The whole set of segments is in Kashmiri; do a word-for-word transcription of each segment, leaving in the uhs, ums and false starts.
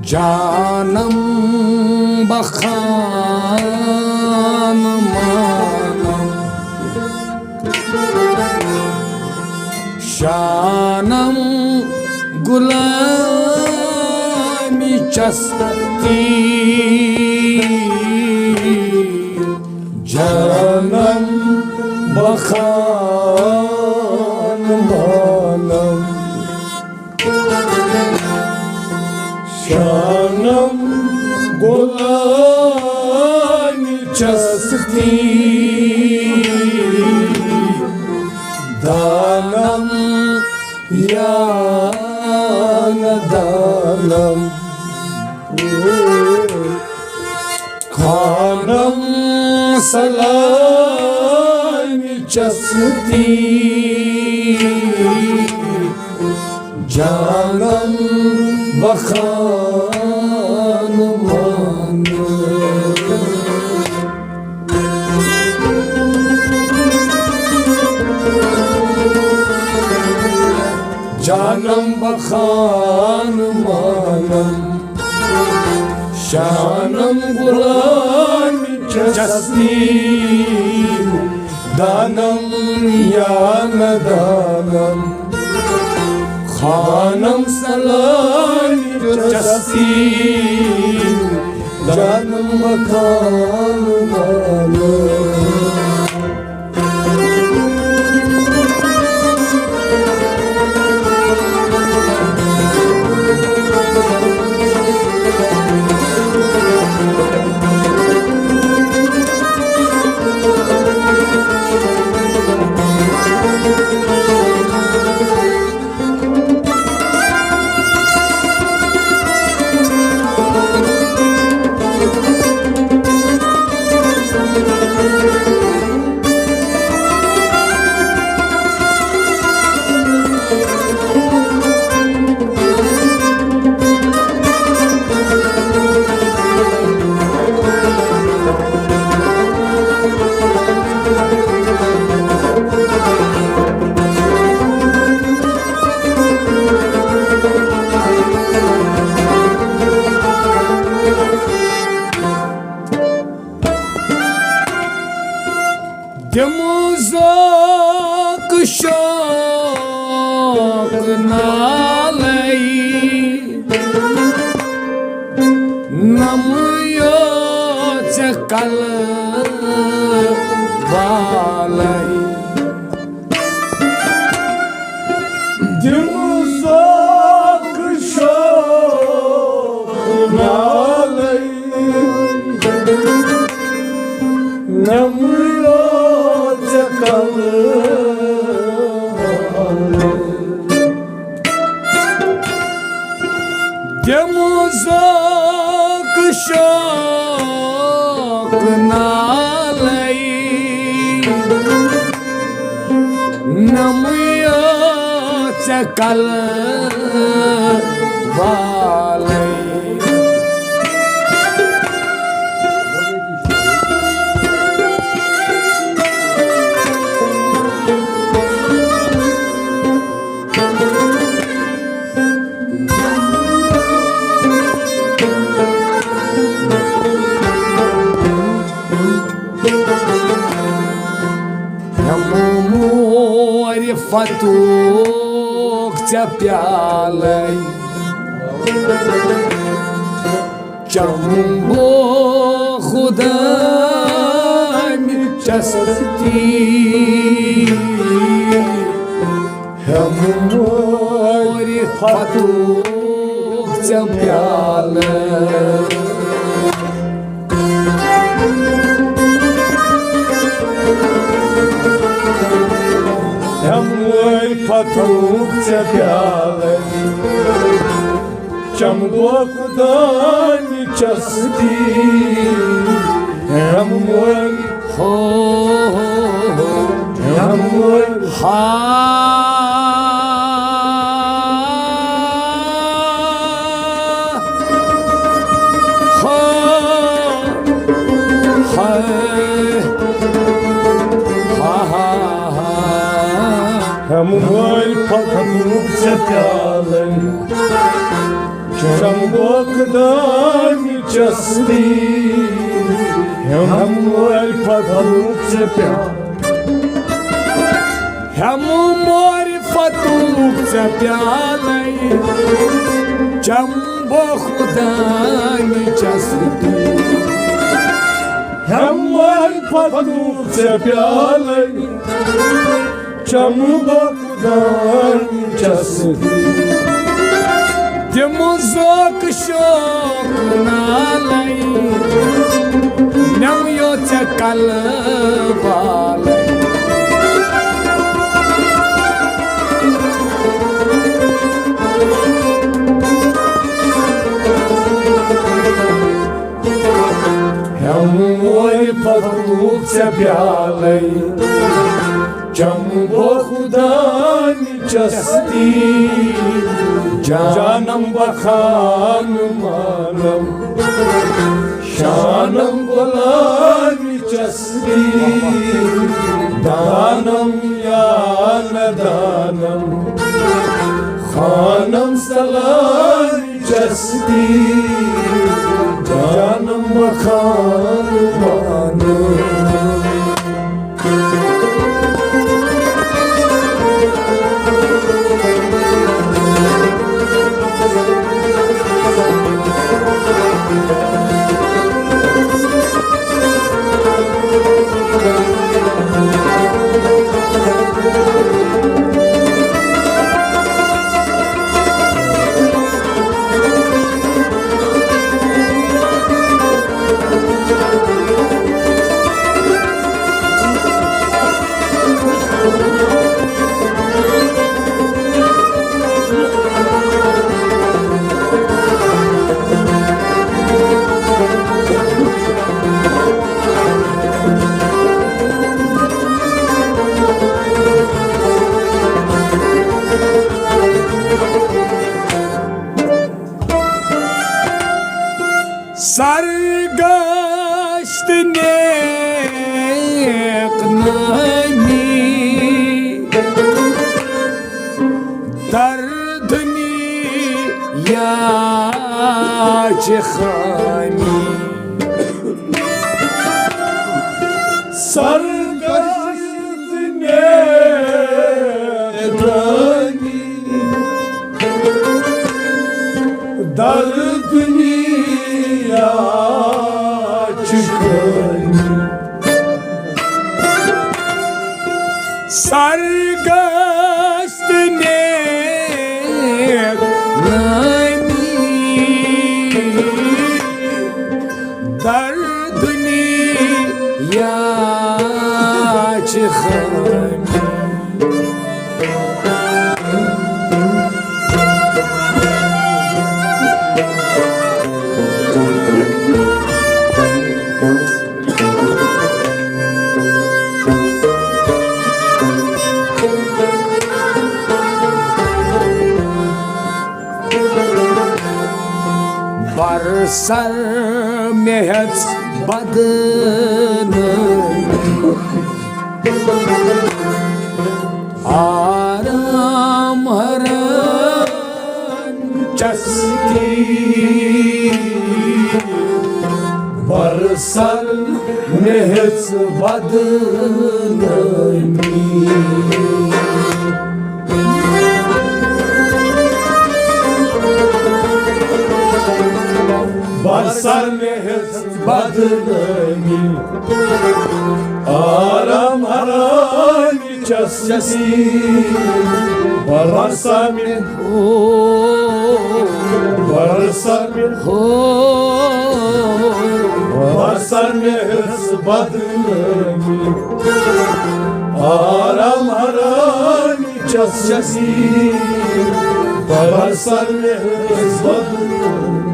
جانم بخان مانم، شانم غلامی چستی، جانم بخان مانم، شانم غلامی چستی، دانم یا نہ دانم، خانم سلام چستی، جانم بخان مانم۔ جانم بخان مانم، شانم غلام چستی، دانم یا ندانم، خانم سلام چستی، جانم بخان مانم۔ دِمہٕ ذوق شوق نالے، نمہٕ یوت ژےٚ کلہٕ والے۔ دِمہٕ ذوق شوق نالے، نمہٕ یوت ژےٚ کلہٕ۔ دِمہٕ ذوق شوق نالے، نمہٕ یوت ژےٚ کلہٕ والے۔ ہٮ۪مہٕ مورِ فتوک ژےٚ پیالے، چمہٕ بہٕ خدامہِ چستی۔ ہٮ۪مہٕ مورِ فتوک ژےٚ پیالہٕ۔ ہٮ۪مہٕ مورِ فتوک ژےٚ پیالہٕ۔ چمہٕ بہٕ خدامہِ چستی۔ ہٮ۪مہٕ مورِ، ہو، ہو، ہو، ہو۔ ہٮ۪مہٕ مورِ۔ ہا۔ ہٮ۪مہٕ وٲلۍ پھۄکھنووُکھ ژےٚ پیالَے، چمبوکھ دانہِ چستی۔ ہٮ۪مہٕ وٲلۍ پھۄکھنووُکھ ژےٚ پیالَے، ہٮ۪مہٕ مورِ پھۄکھنووُکھ ژےٚ پیالَے، چمبوکھ دانہِ چستی۔ ہٮ۪مہٕ وٲلۍ پھۄکھنووُکھ ژےٚ پیالَے، چمبوکھ دانہِ چستی۔ تِم زوکہٕ شوق نالَے، نٮ۪مہٕ یوت ژےٚ کلہٕ والَے۔ ہٮ۪مہٕ وٲلۍ پھۄکھنووُکھ ژےٚ پیالَے، چمبوکھ دانہِ چستی۔ جانم بخان مانم، شانم بلان چستی۔ دانم یا نہ دانم، خانم سلان چستی۔ جانم بخان مانم۔ سرگشت نیک نامی در دنیا چه خامی۔ سرگشت نیک نامی در دنیا چه خامی۔ سرگشت نیک نامی در دنیا چه خامی۔ بر سر مےٚ ہیٚژ بدنٲمی، آرام حرام چستی۔ بر سر مےٚ ہیٚژ بدنٲمی۔ بر سر مےٚ ہیٚژ بدنٲمی، آرام حرام چستی۔ بر سر مےٚ، بر سر مےٚ، بر سر مےٚ ہیٚژ بدنٲمی، آرام حرام چستی۔ بر سر مےٚ ہیٚژ بدنٲمی۔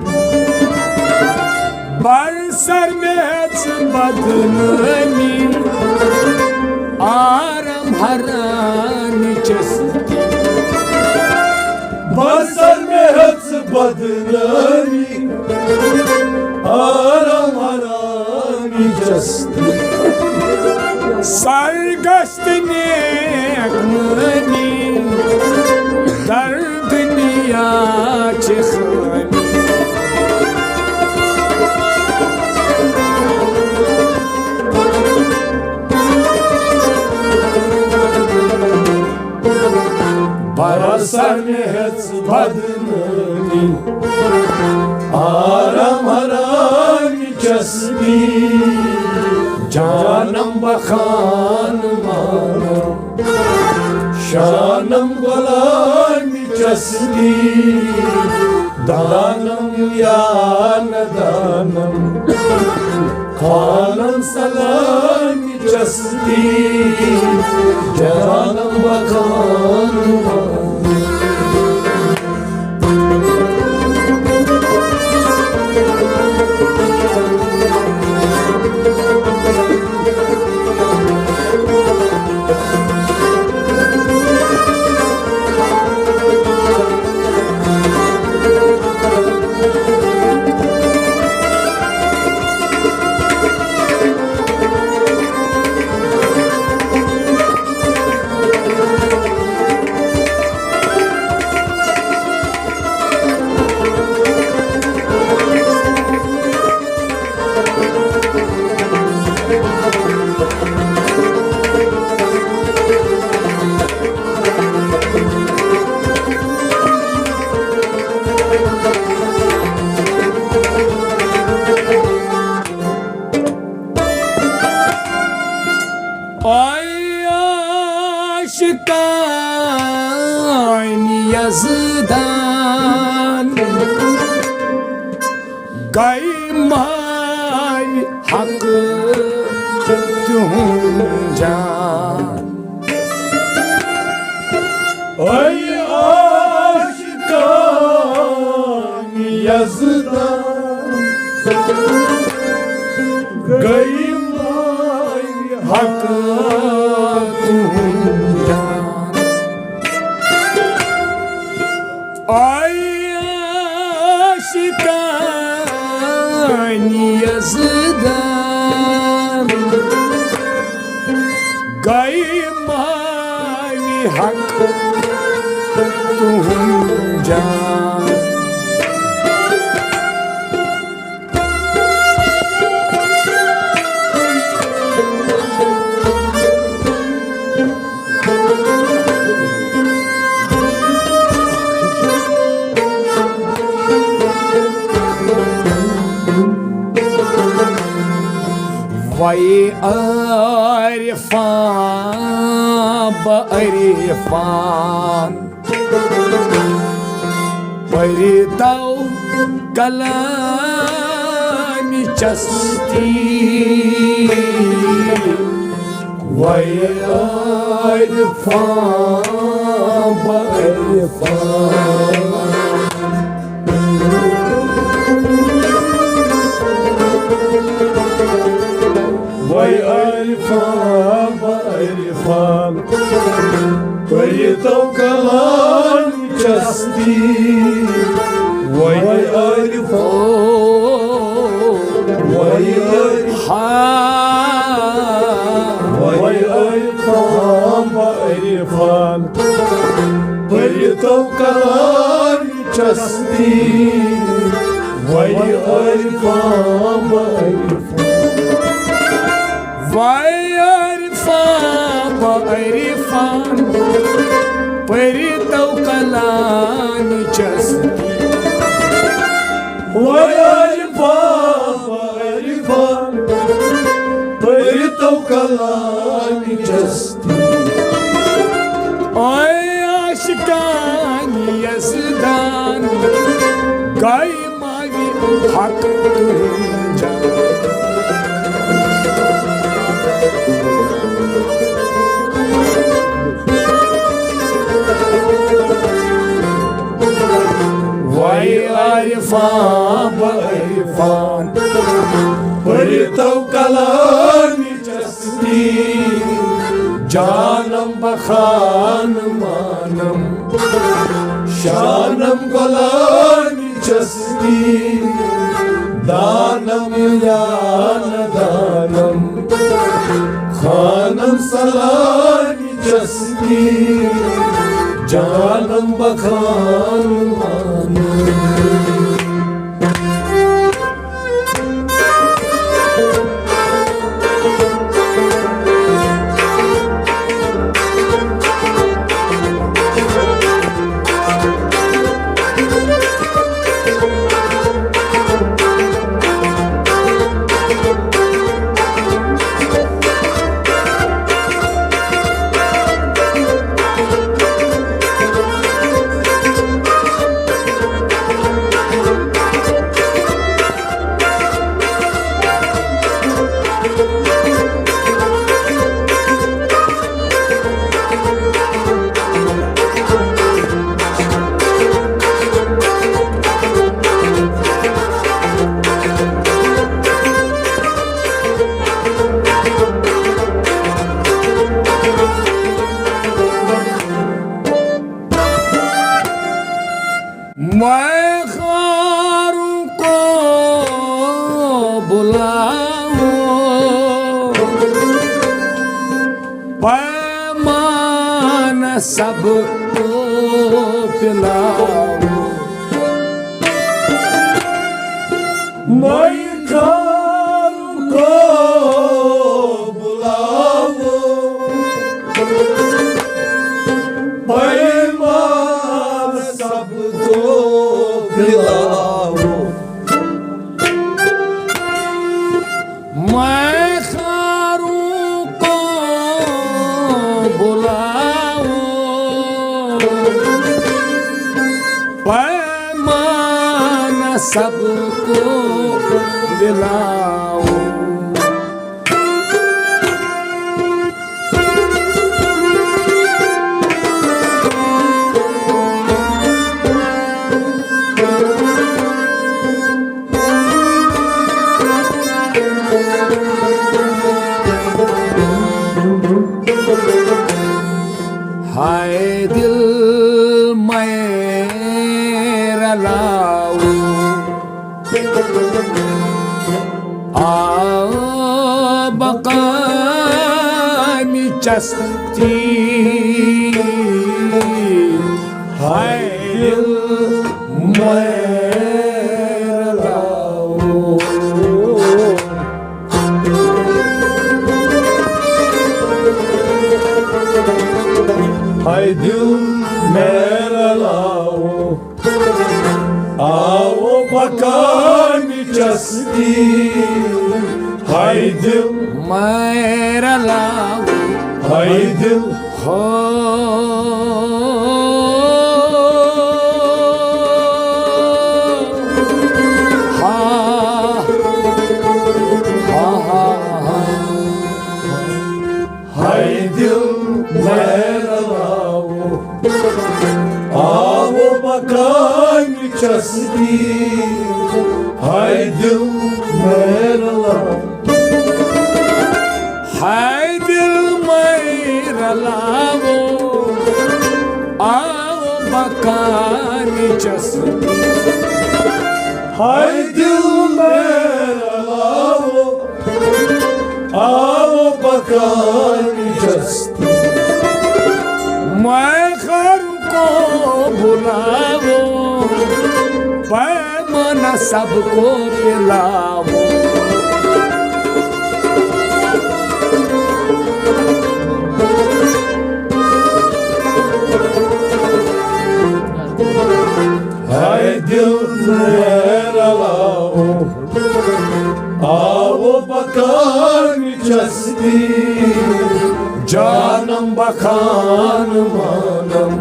بر سر مےٚ ہیٚژ بدنٲمی، آرام حرام چستی۔ بر سر مےٚ ہیٚژ بدنٲمی، آرام حرام سرگشت نیک نٲمی، در دنیا چہ خٲمی۔ برسر مےٚ ہیٚژ بدنٲمی، آرام حرام چستی، جانم بخان مانم، شانم غلام چستی، دانم یا ندانم، خانم سلام چستی، جانم بخان۔ آے عاشقان یزدان، گٔے ماوِ حق تِہُنٛد جان۔ اے عاشقان یزدان، گٔے ماوِ حق تِہُنٛد جان۔ اے عاشقان یزدان، گٔے ماوِ حق تُہُنٛد جان۔ وے عارفان، بہ عارفان، پٔرۍتو کلام چستی۔ وے عارفان، بہ عارفان، وے عارفان، بہ عارفان، پٔرۍتو کلام چستی۔ وے عارفان، وے عارفان، وے عارفان، بہ عارفان، پٔرۍتو کلام چستی۔ وے عارفان، بہ عارفان، وے عارفان، بہ عارفان، پٔرۍتو کلام چستی۔ وے عارفان، بہ عارفان، پٔرۍتو کلام چستی۔ اے عاشقان یزدان، گٔے ماوِ حق تُہُنٛد جان۔ وے عارفان، بہ عارفان، پٔرۍتو کلام چستی۔ جانم بخان مانم، شانم غلام چستی۔ دانم یا ندانم، جانم بخان مانم۔ میں خاروں کو بلاؤ، پیمان سب کو پلاؤ۔ میں خاروں کو بلاؤ، پیمان سب کو پلاؤ۔ میں خاروں کو بلاؤ، پیمان سب کو دلاؤ۔ ہائے دل میں رلاؤ، آؤ بقا میں چستی۔ ہائے دل میں رلاؤ، ہائے دل میں رلاؤ، آؤ بقا میں چستی۔ ہائے دل میں رلاؤ، ہائے دل۔ ہا، ہا، ہا، ہا، ہا۔ ہائے دل میں رلاؤ، آؤ بقا میں چستی۔ ہائے دل میں رلاؤ، ہائے دل میں رلاؤ، آؤ بقا میں چستی۔ ہائے دل میں رلاؤ، آؤ بقا میں چستی۔ میں خاروں کو بلاؤ، پیمانہ سب کو پلاؤ۔ ہائے دل میں رلاؤ، آؤ بقا میں چستی۔ جانم بخان مانم،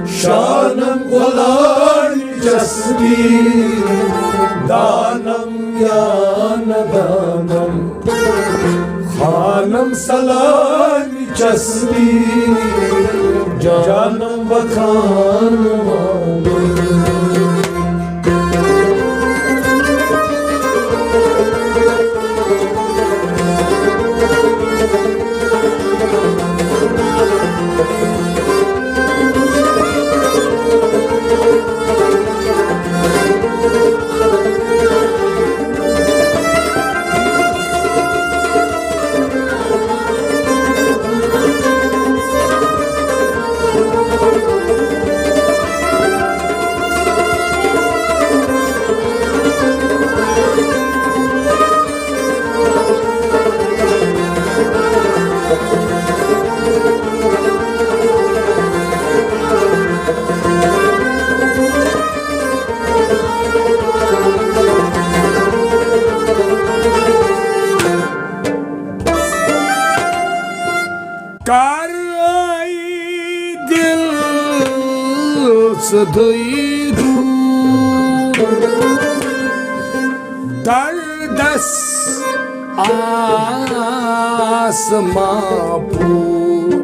شانم غلام چستی۔ دانم یا ندانم، خانم سلام چستی۔ جانم بخان مانم۔ دٕے دوٗر۔ دردس آس معقوٗل۔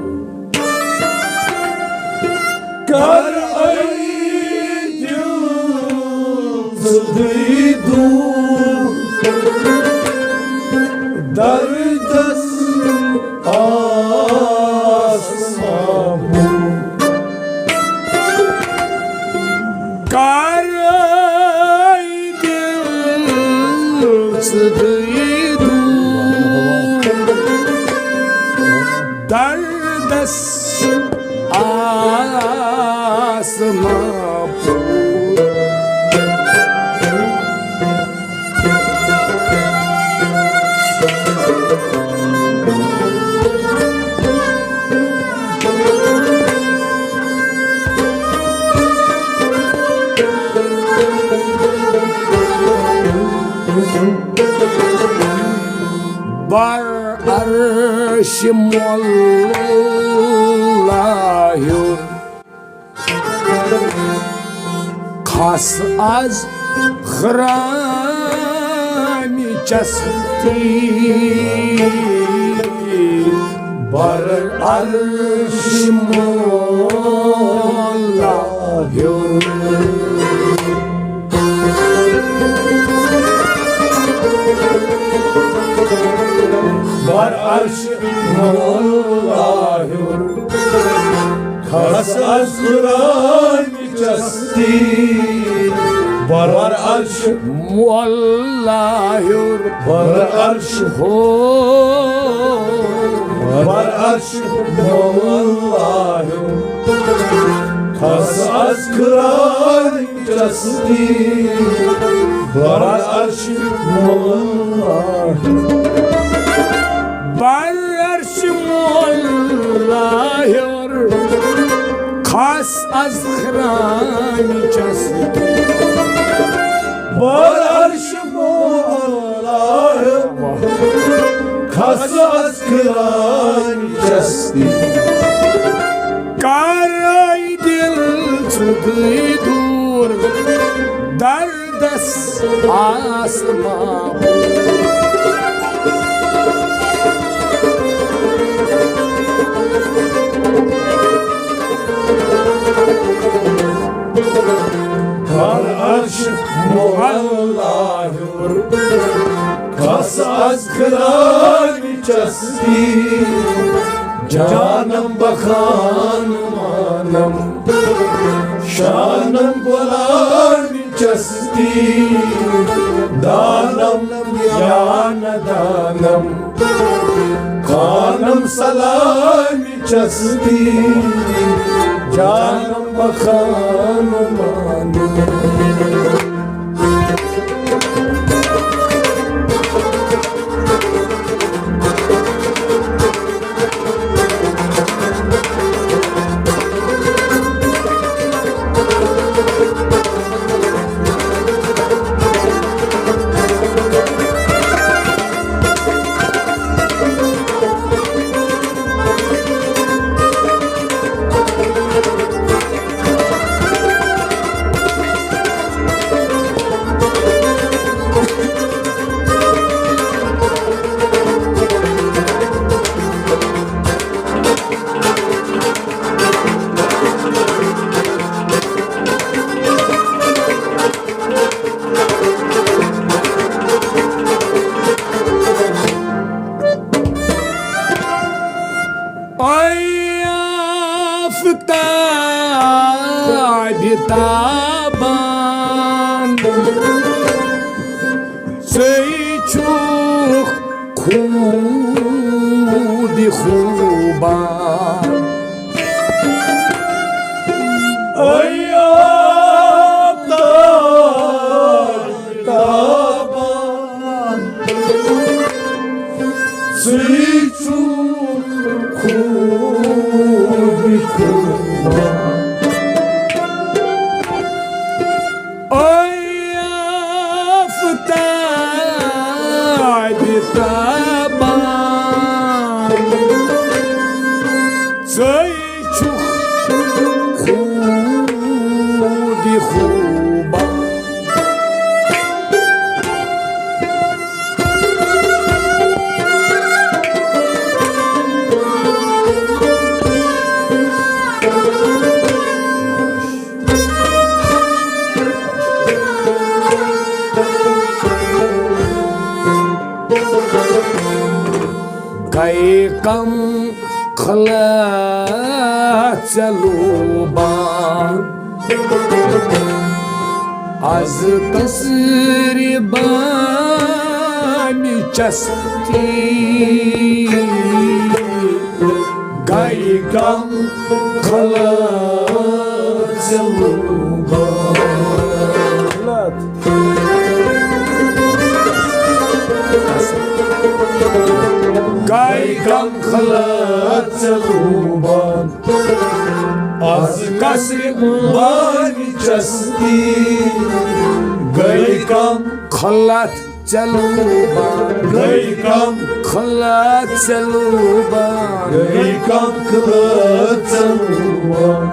کر اے دل ژٕ دٕے دوٗر۔ دردس آس معقوٗل۔ کر اے دل ژٕ دٕے دوٗر۔ دردس آس معقوٗل۔ بر عرش مولا ہیوٚر۔ کھس از خرامہِ چستی۔ بر عرش مولا ہیوٚر۔ بر عرش مولا ہیوٚر۔ کھس از خرامہِ چستی۔ بر عرش مولا ہیوٚر۔ بر عرش ہو۔ بر عرش مولا ہیوٚر۔ کھس از خرامہِ چستی۔ بر عرش مولا ہیوٚر۔ بر عرش مولا ہیوٚر۔ کھس از خرامہِ چستی۔ بر عرش مولا ہیوٚر۔ کھس از خرامہِ چستی۔ کر اے دل ژٕ دٕے دوٗر۔ دردس آس معقوٗل۔ بر عرش مولا ہیوٚر۔ کھس از خرامہِ چستی۔ جانم بخان مانم شانم غلامہِ چستی۔ دانم یا نہ دانم خانم سلامہِ چستی۔ جانم بخان مانم۔ اے آفتاب تابان، ژٕے چھُکھ خوٗبِ خوٗبان۔ اے آفتاب تابان، ژٕے چھُکھ خوٗبِ خوٗبان۔ اے آفتاب تابان، ژٕے چھُکھ خوٗبِ گٔے کم خلعت ژےٚ لوٗبان۔ از قصرِ بانہِ چستی گٔے کم خلعت ژےٚ لوٗبان۔ گٔے کم خلعت ژےٚ لوٗبان۔ از قصرِ بانہِ چستی گٔے کم خلعت ژےٚ لوٗبان۔ گٔے کم خلعت ژےٚ لوٗبان۔ گٔے کم خلعت ژےٚ لوٗبان۔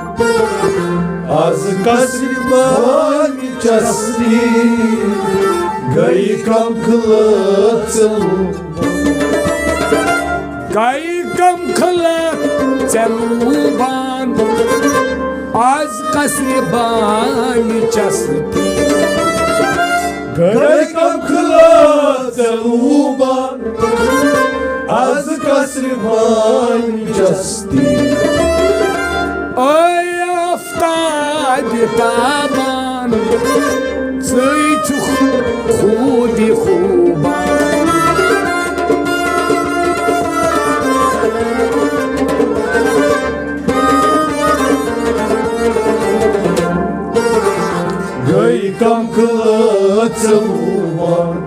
از قصرِ بانہِ چستی گٔے کم خلعت ژےٚ لوٗبان۔ گٔے کم خلعت ژےٚ لوٗبان۔ از قصرِ بانہِ چستی گٔے کم خلعت ژےٚ لوٗبان۔ از قصرِ بانہِ چستی۔ اے آفتابِ تابان، ژٕے چھُکھ خودِ خوبان۔ گٔے کم خلعت ژےٚ لوٗبان۔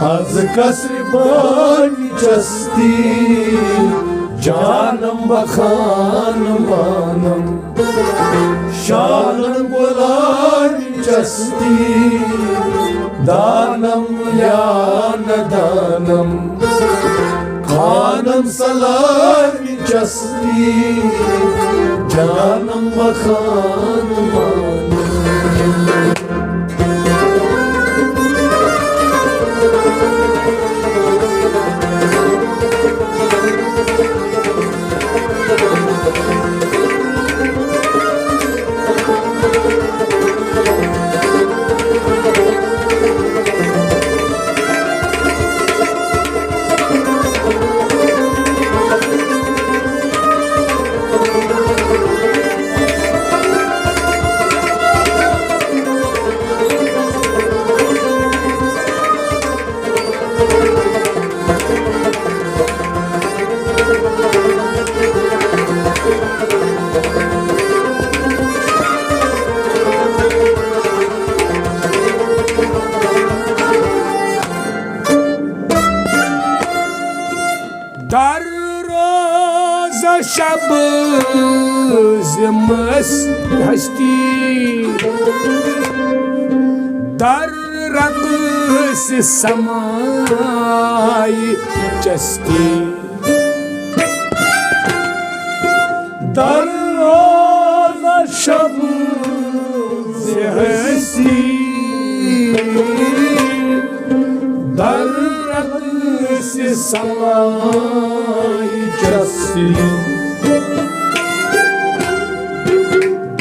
از قصرِ بانہِ چستی جانم بخانم مانم۔ شانم غلامِ چستی دانم یا نہ دانم۔ خانم سلامِ چستی جانم بخانم مانم۔ در روز شب ز مست ہستی، در رقص سمائی چستی۔ در روز شب ز ہستی، در رقص سمائی چستی۔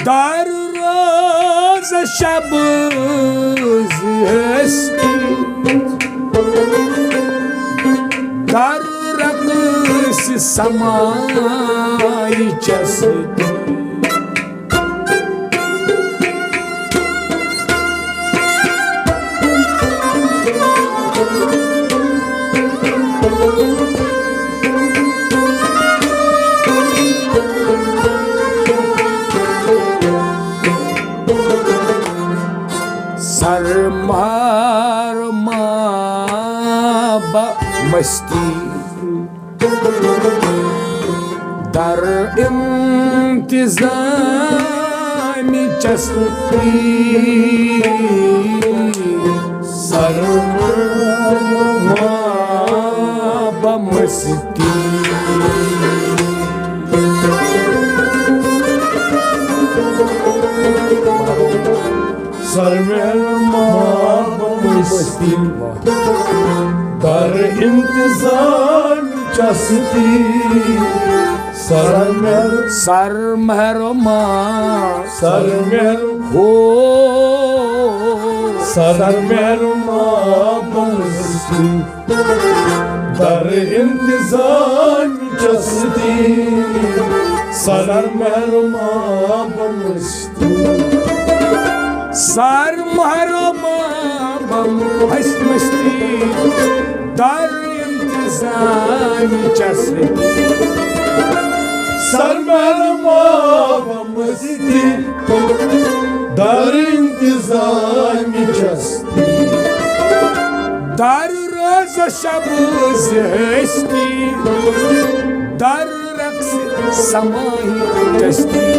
در روز شب ز ہستی، در رقص سمائی چستی۔ سر مار ما با مستی، در انتظام چستی۔ سر ما با مستی۔ سر مہر ما با مستی، در انتظام چستی۔ سر مہر، سر مہر ما، سر مہر ہو، سر مہرم آبم مستی، در انتظام چستی۔ سر مہرم آبم مستی، سر مہرم آبم ہست مستی، در انتظام چستی۔ سر مہرم آبم مستی، در انتظام چستی۔ در روز شب زشتی، در رقص سمائی چستی۔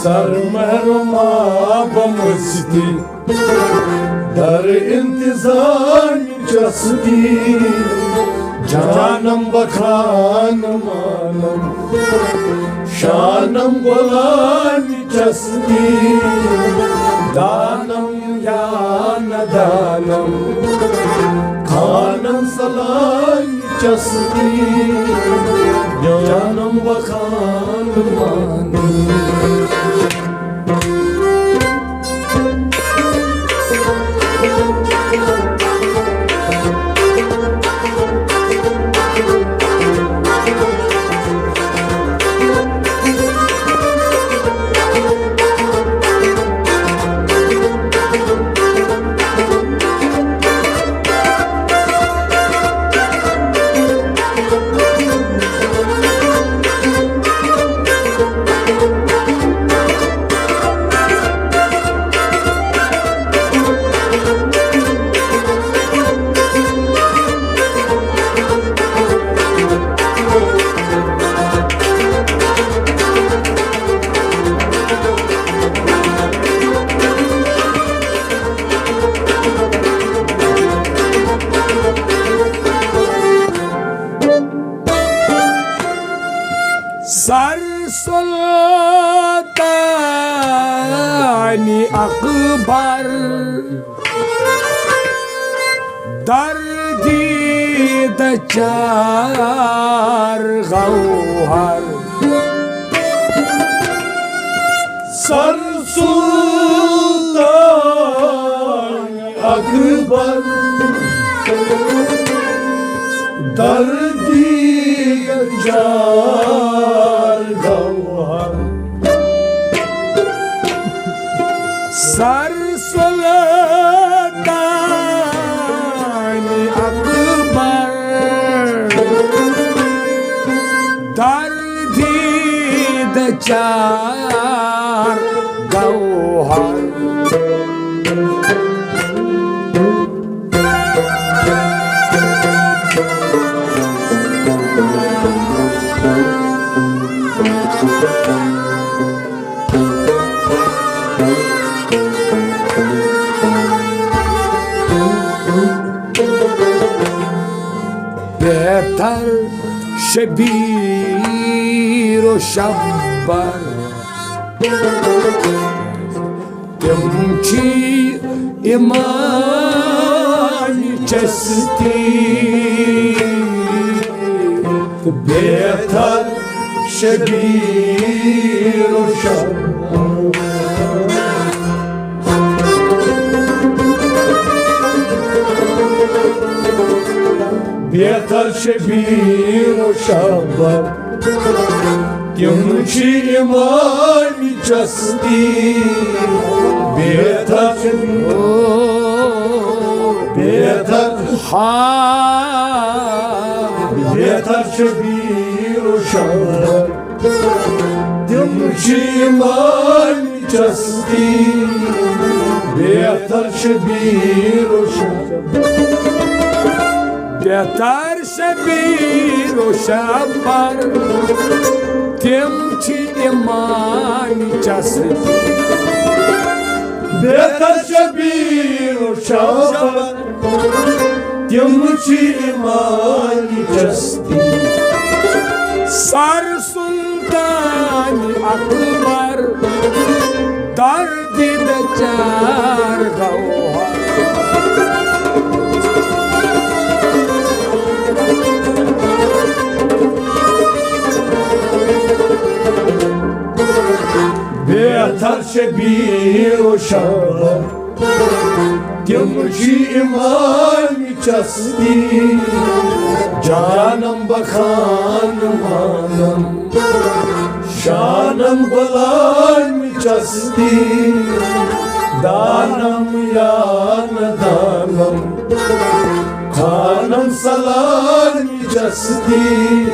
سر مہرم آبم مستی، در انتظام چستی۔ جانم بخان مانم، شانم غلام چستی۔ دانم یا ندانم، خانم سلام چستی۔ جانم بخان مانم۔ سر سلطان اکبر، در دیدہ چار گوہر۔ سر سلطان اکبر، در دیدہ چار گوہر۔ سر سلطان اکبر، در دیدہ چار گوہر۔ بہتر شبیر و شبر، تم چھ امام چستی۔ بہتر شبیر و شبر، بہتر شبیر و شبر، تم چھ امام چستی۔ بہتر، بہتر، ہاں، بہتر شبیر و شبر، تم چھ امام چستی۔ بہتر شبیر و شبر، بہتر شبیر و شبر، تم چھ امام چستی۔ بہتر شبیر و شبر، تم چھ امام چستی۔ سر سلطان اکبر، در دیدہ چار گوہر۔ شبیہ و شہبہ، تِم چھِ امام چستی۔ جانم بخان مانم، شانم غلام چستی۔ دانم یا نہ دانم، خانم سلام چستی۔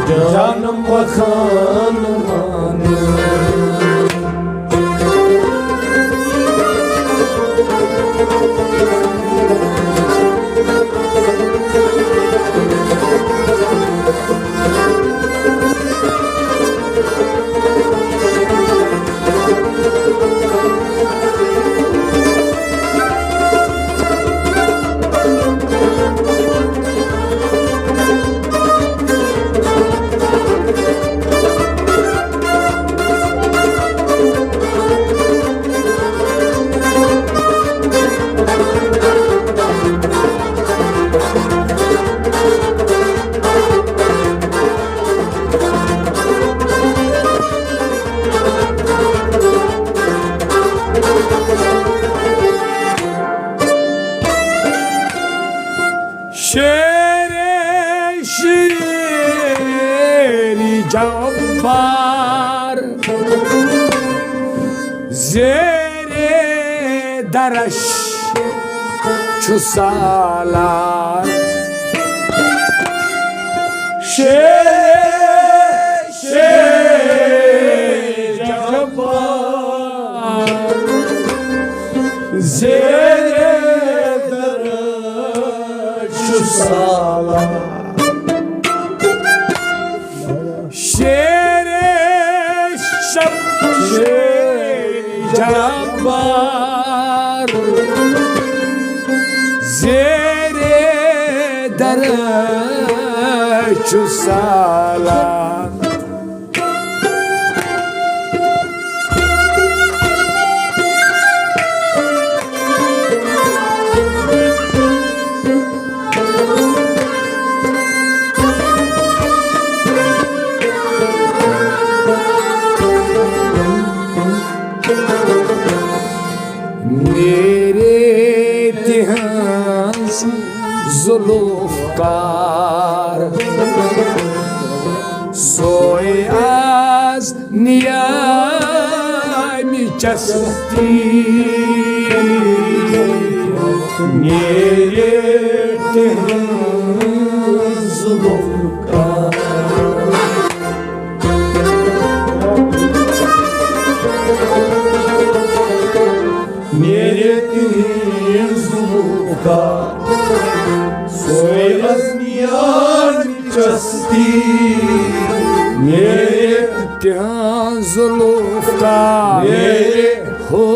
جانم بخان مانم۔ شیر شیر جبار، زیر درش چھُ سالار۔ شیر شیر جبار، زیر درش چھُ سالار۔ شیر شب شیر جبار، زیر درش چھُ سالار۔ نیرے تِہنٛز ذوالفقار، سوے از نیامہِ چستی۔ نیرے تِہنٛز ذوالفقار، نیرے تِہنٛز ذوالفقار، سوے از نیامہِ چستی۔ نیرے تِہنٛز ذوالفقار، نیرے ہو،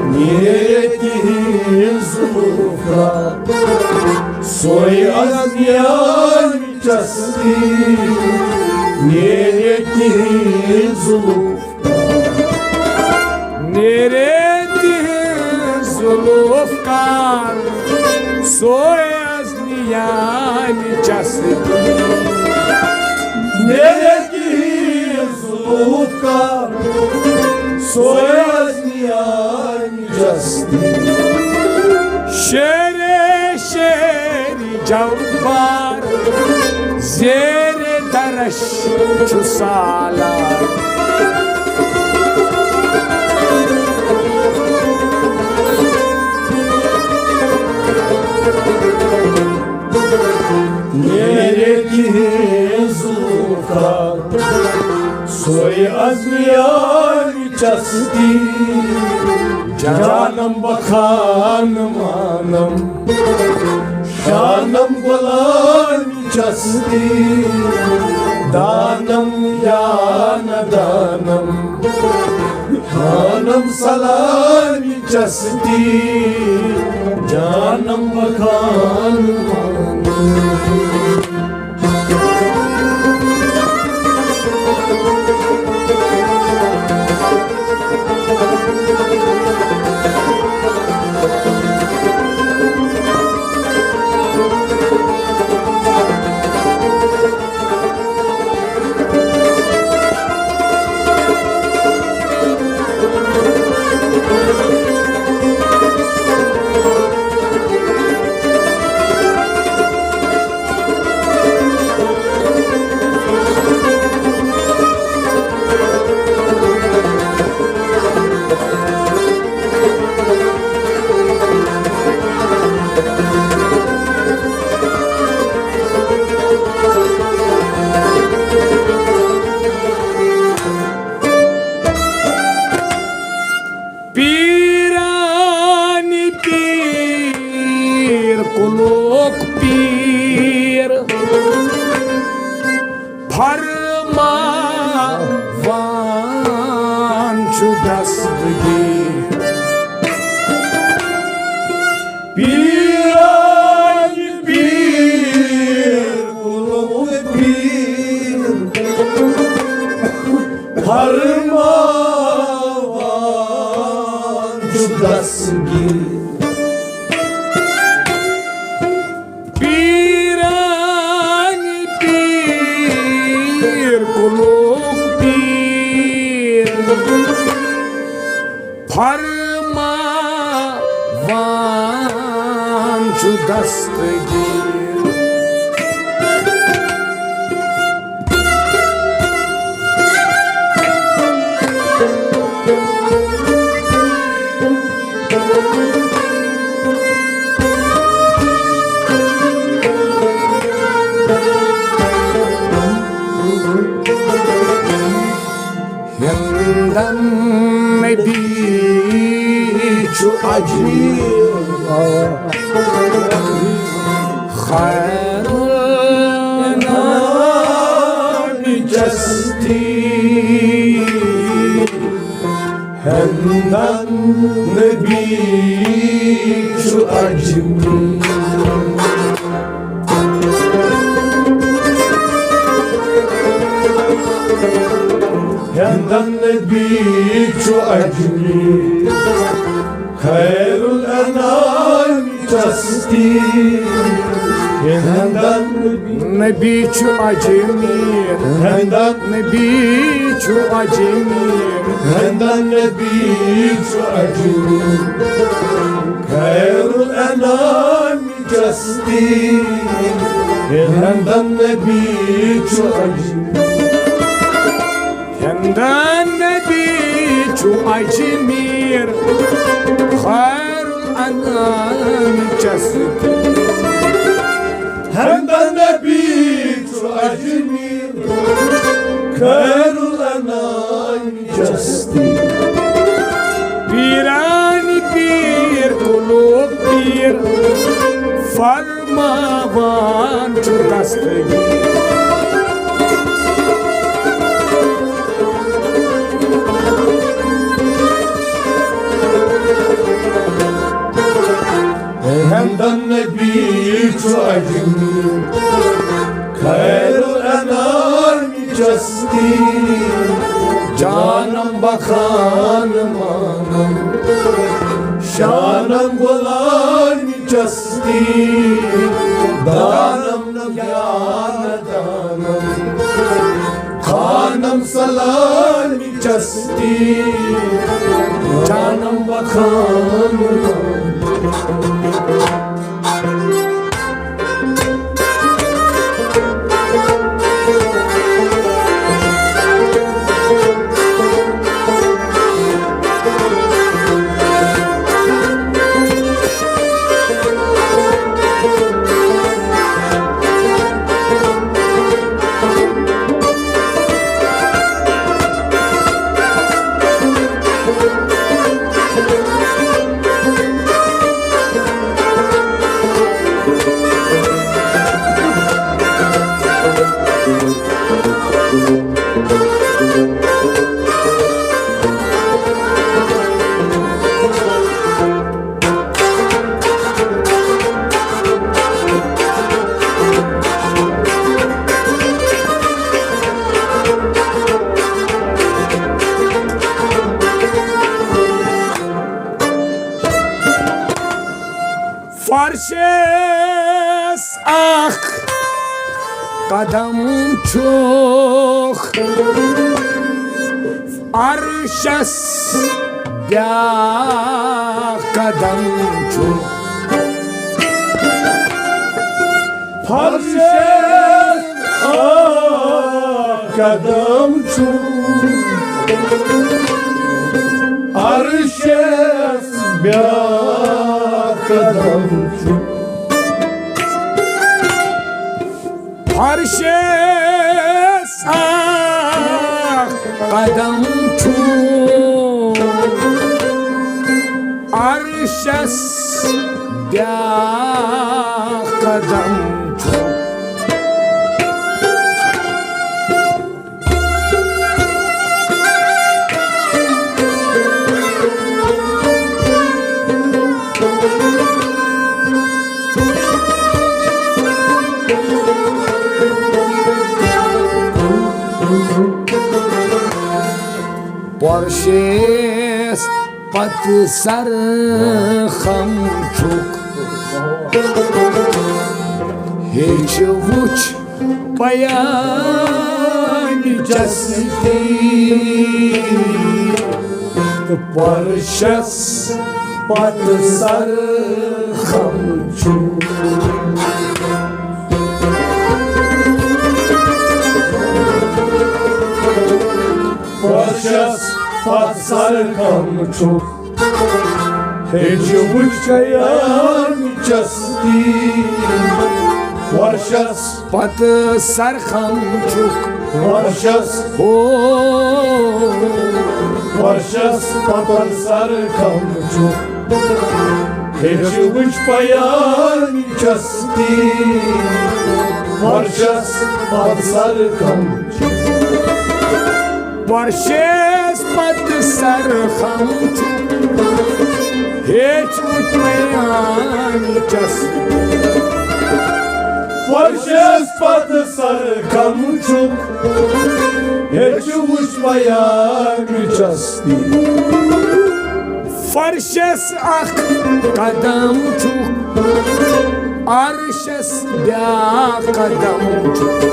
نیرے تِہنٛز ذوالفقار، سوے از نیامہِ چستی۔ نیرے تِہنٛز ذوالفقار، نیرے تِہنٛز ذوالفقار، سوے از نیامہِ چستی۔ نیرے تِہنٛز ذوالفقار، سوے از نیامہِ چستی۔ شیر شیر جبار، زیر درش چھُ سالار۔ نیرے تِہنٛز ذوالفقار، سوے از نیامہِ چستی۔ جانم بخان مانم، شانم غلام چستی۔ دانم یا نہ دانم، خانم سلام چستی۔ جانم بخان مانم۔ فرماوان چھُ دستگیر۔ پیران پیر، کُلُک پیر، فرماوان چھُ دستگیر۔ پیران پیر، کُلُک پیر، فرماوان چھُ دستگیر۔ ہندن نبی چھُ اجمیر، خیر الانام چستی۔ ہندن نبی چھُ اجمیر۔ ہندن نبی چھُ اجمیر، خیر الانام چستی۔ ہندن نبی چھُ اجمیر، ہندن نبی چھُ اجمیر، ہندن نبی چھُ اجمیر، خیر الانام چستی۔ ہندن نبی چھُ اجمیر۔ ہندن نبی چھُ اجمیر، خیر الانام چستی۔ ہندن نبی چھُ اجمیر، خیر الانام چستی۔ پیران پیر، کُلُک پیر، فرماوان چھُ دستگیر۔ ہندن نبی چھُ اجمیر، خیر الانام چستی۔ جانم بخان مانم، شانم غلام چستی۔ دانم نگیان دانم، خانم سلام چستی۔ جانم بخان۔ فرشس اکھ قدم چھُکھ، عرشس بیاکھ قدم چھُکھ۔ فرشس اکھ قدم چھُکھ، عرشس بیاکھ قدم چھُکھ۔ فرشس اکھ قدم چھُ، عرشس بیاکھ قدم چھُ۔ پۄرشس پتہٕ سر خم چھُکھ، ہیٚچھ وُچھ پیام چستی۔ تہٕ پۄرشس پتہٕ سر خم چھُکھ۔ پۄرشس پتہٕ سر خم چھُکھ، ہیٚچھ وُچھ پیام چستی۔ پۄرشس پتہٕ سر خم چھُکھ۔ پۄرشس۔ او۔ پۄرشس پتہٕ سر خم چھُکھ، ہیٚچھ وُچھ پیام چستی۔ پۄرشس پتہٕ سر خم چھُکھ۔ پۄرشس پتہٕ سر خم چھُکھ، ہیٚچھ وُچھ پیام چستی۔ پۄرشس پتہٕ سر خم چھُکھ، ہیٚچھ وُچھ پیام چستی۔ فرشس اکھ قدم چھُکھ، عرشس بیاکھ قدم چھُکھ۔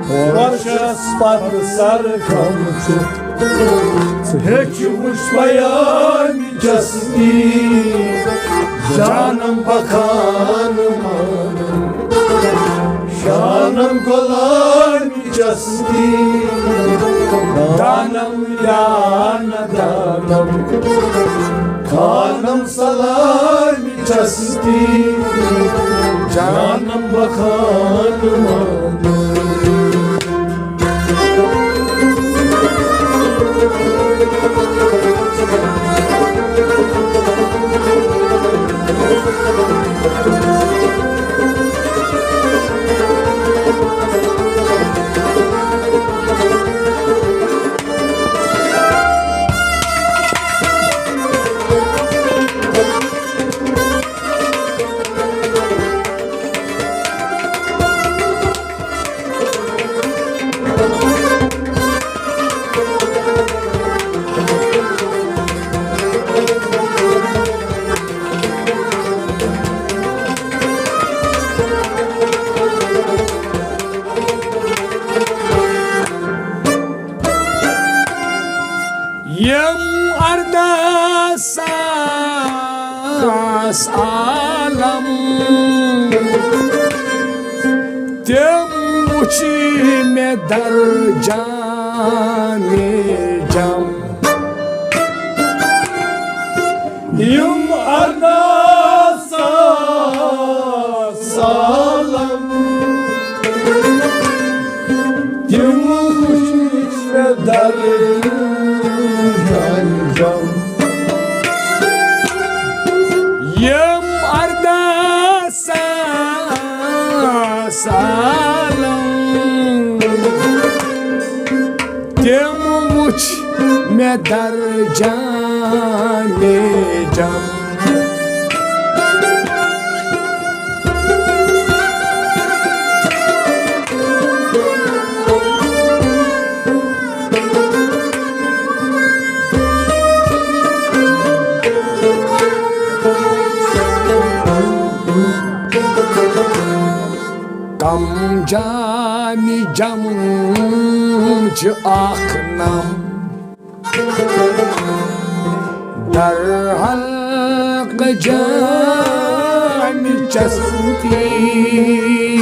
فرشس پتہٕ سر خم چھُکھ، ژٕ ہیٚچھ وُچھ پیام چستی۔ جانم بخان مانم، شانم غلام چستی۔ دانم یا نہ دانم، خانم سلام چستی۔ جانم بخان مانم۔ یِم اَرداہ ساس عالم، تِم وُچھ مےٚ در جامِ جم۔ یِم اَرداہ ساس عالم، تِم وُچھ مےٚ در جامِ جم۔ یِم اَرداہ ساس عالم، تِم وُچھ مےٚ در جامِ جم۔ کم جامِ جم چھِ اکھ نم، در حلقہٕ جامِ چستی۔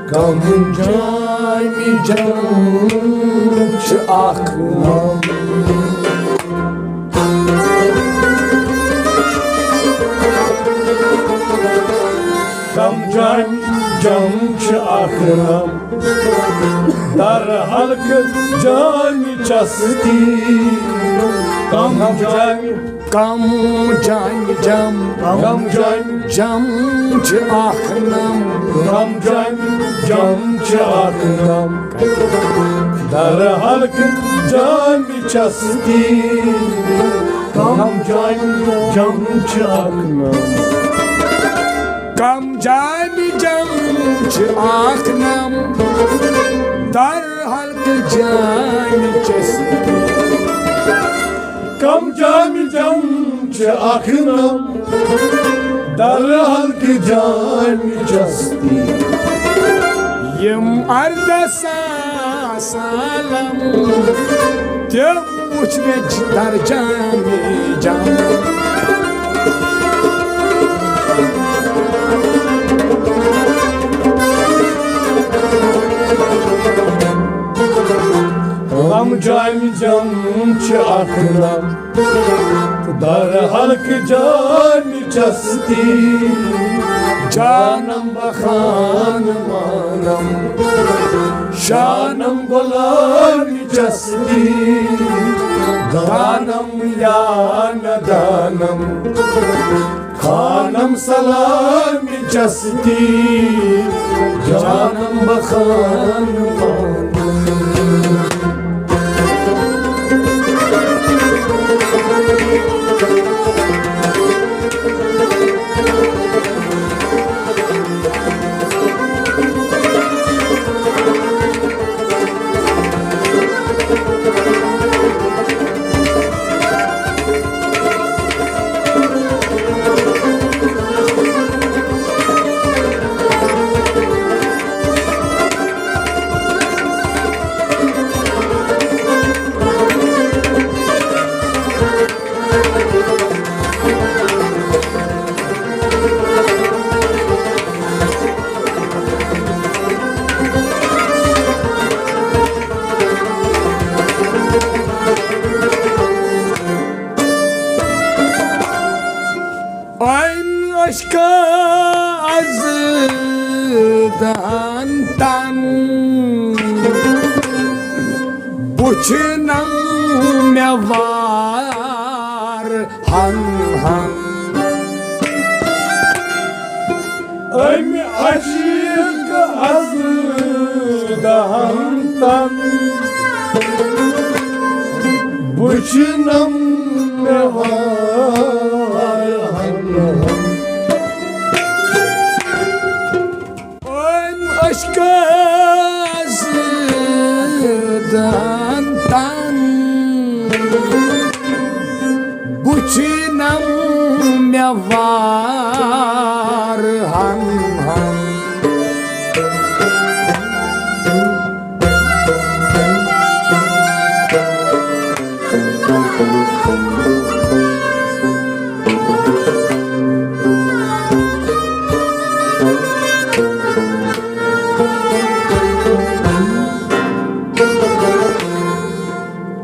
کم جامِ جم چھِ اکھ نم۔ کم جامِ جم چھِ اکھ نم۔ در حلقہٕ جامہِ چستی۔ کم جامہِ، کم جامہِ جم، کم جامہِ جم چھِ اکھ نم۔ کم جامہِ جم چھِ اکھ نم۔ در حلقہٕ جامہِ چستی۔ کم جامہِ جم چھِ اکھ نم۔ کم جامہِ جم چھِ اکھ نم۔ در حلقہٕ جامہِ چستی۔ کم جامہِ جم چھِ اکھ نم۔ در حلقہٕ جامہِ چستی۔ یِم اردہ ساس عالم تِم وُچھ مےٚ در جامہِ جم۔ غم جامہِ جم چھِ اکھ نم۔ در حلقہٕ جامہِ چستی۔ جانم بخان مانم، شانم غلام چستی۔ دانم یا ندانم، خانم سلام چستی۔ جانم بخان مانم۔ أمۍ اشکہٕ از دہن تن وُچھنم مےٚ وار ہن ہن۔ أمۍ اشکہٕ از دہن تن وُچھنم مےٚ وار ہن ہن۔ أمۍ اشکہٕ از دہن تن وُچھنم مےٚ وار ہن ہن۔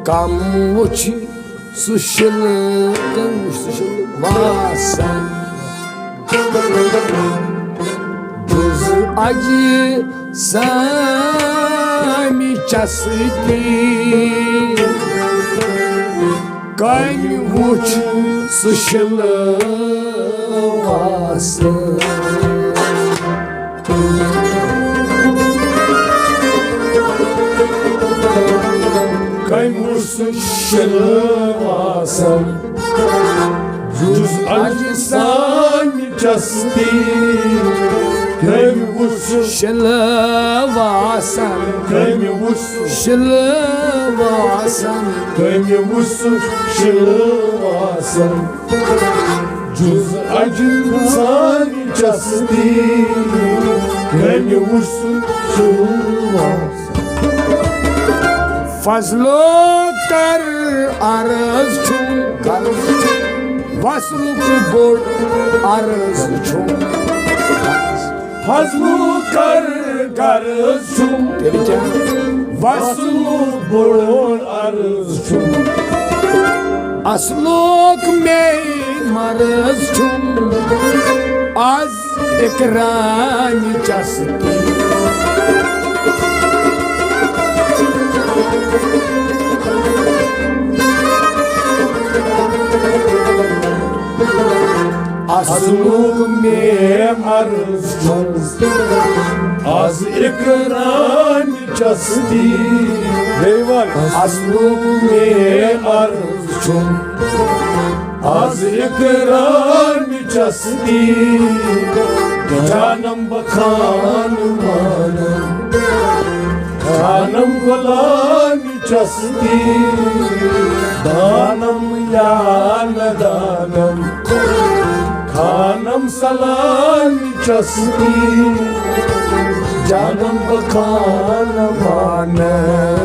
کم وُچھ سُہ شِلہٕ، کم وُچھ سُہ شِلہٕ واسان۔ جُز اجہِ سامہِ چستی۔ کم وُچھ سُہ شِلہٕ واسان۔ کم وُچھ سُہ شِلہٕ واسان۔ جُز اجہِ سامہِ چستی۔ کم وُچھ سُہ شِلہٕ واسان۔ کم وُچھ سُہ شِلہٕ واسان۔ کم وُچھ سُہ شِلہٕ واسان۔ جُز اجہِ سامہِ چستی۔ کم وُچھ سُہ شِلہٕ واسان۔ فضلو کر عرض چھُم، کر وصلُک بوٚڑ عرض چھُم۔ فضلو کر عرض چھُم، تیٚلہِ کیٛاہ؟ وصلُک بوٚڑ عرض چھُم۔ اصلُک مے مرض چھُم۔ از اقرام چستی۔ اصلُک مےٚ عرض چھُم، از اقرام چستی۔ بیٚیہِ وَن۔ اصلُک مےٚ عرض چھُم، از اقرام چستی۔ جانم بخان مانم، جانم غلام چستی، دانم یا ندانم، خانم سلام چستی، جانم بخان مانم۔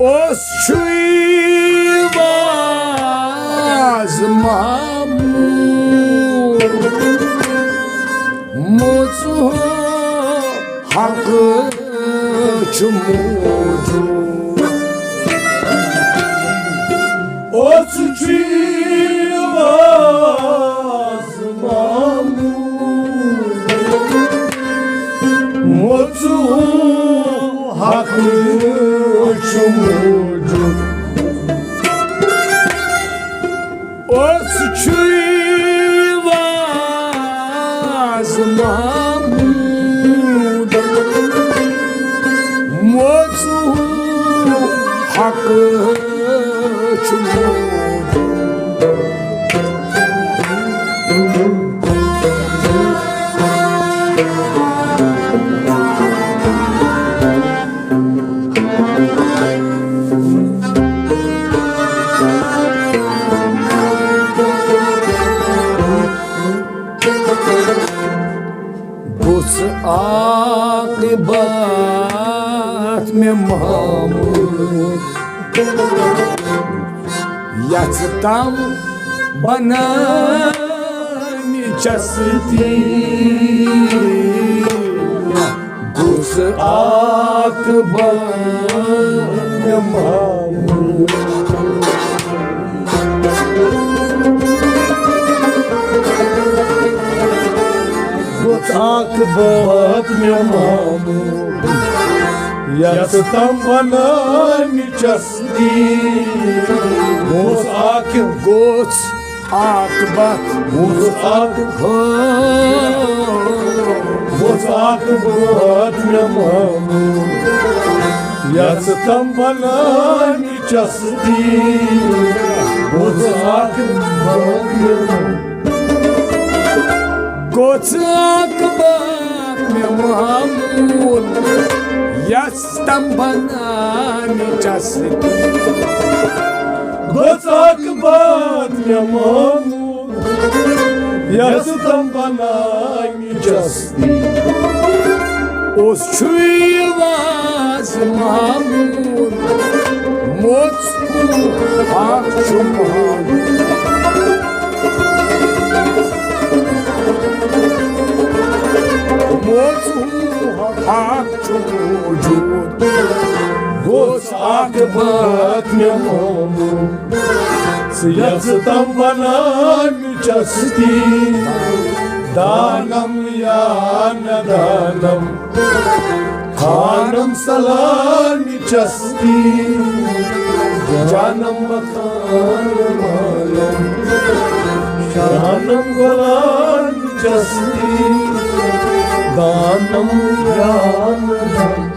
اوس چھُے واز ماموٗ، موٚژ حق چھُ موجود۔ اوس چھُے واز ماموٗ، موٚژ حق چھُ موجود۔ اوس چھُے واز ماموٗد، موٚژ حق چھُ موجود۔ گوٚژھ عاقبت مےٚ ماموٗد، یَژھ تَم بناونہِ چستی۔ گوٚژھ عاقبت مےٚ ماموٗد، گوٚژھ عاقبت مےٚ ماموٗد، یَژھ تَم بناونہِ چستی۔ گوٚژھ عاقب-، گوٚژھ عاقبت، گوٚژھ عاقب-، ہو۔ گوٚژھ عاقبت مےٚ ماموٗد، یَژھ تَم بناونہِ چستی۔ گوٚژھ عاقبت مےٚ ماموٗد، گوٚژھ عاقبت مےٚ ماموٗد، یَژھ تَم بناونہِ چستی۔ گوٚژھ عاقبت مےٚ ماموٗد، یَژھ تَم بناونہِ چستی۔ اوس چھُے واز ماموٗد، موٚژ حق چھُ ماموٗد۔ موٚژ حق چھُ موجود۔ گوٚژھ عاقبت مےٚ ماموٗد، ژٕ یَژھ تَم بناونہِ چستی۔ دانم یا نہ دانم، خانم سلام چستی۔ جانم مکان مالم، شانم غلام چستی۔ دانم یا نہ دانم،